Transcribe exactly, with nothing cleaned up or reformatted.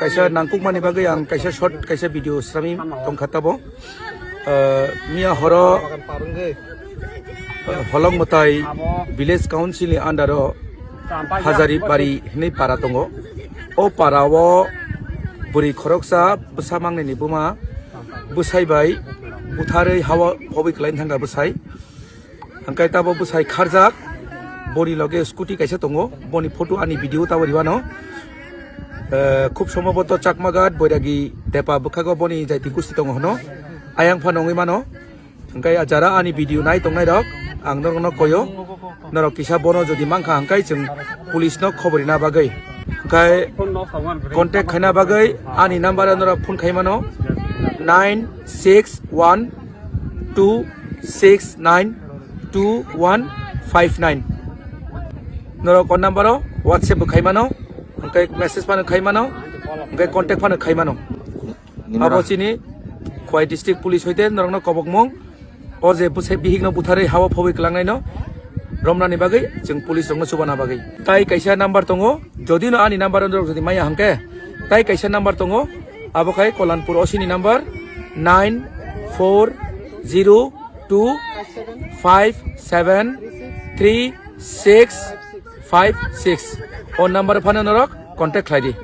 Kaisa nangkukmani bagwi ang kaisa short, kaisa video srami tongkha tabo. Ah, miya horo, ah, Holong Mwtai Village Council ni under o Hazari Bari hinwi para tongo. O para o bwrwi khoroksa bwsa mangnini buma bwsai bai butharwi hawa phobwi kwlai thangkha bwsai. Hwnkhe tabo bwsai kharjak, boni loge scooty kaisa tongo, boni photo ani video tabo ribano. Eh, khub somboboto Chakmaghat, Boiragi, Tepa bwkhago boni jaiti gusti tongo hwno. Ayang phano wngwi mano. Hwnkhe jara ani video nai tongnai rok, ang norokno koyo. Norok kisa bono jodi mankha hwnkhe chwng police no khobor rina bagwi. Hwnkhe contact khaina bagwi ani number o norok phone khai mano, nine six one two six nine two one five nine. Norok o number o WhatsApp bo khai mano, hwnkhe message phano khai mano, hwnkhe contact phano khai mano. Abo chini Khowai District Police hoite norokno kobokmung, o je bwsai bihikno butharwi hawa phobwi kwlangnaino romnani bagwi chwng police rokno chubana bagwi. Tai kaisa number tongo, jodi no ani number norok jodi maya hwnkhe, tai kaisa number tongo, abo khai Kolanpur O C ni number nine four zero two five seven three six five six. O number phano norok contact khlai di.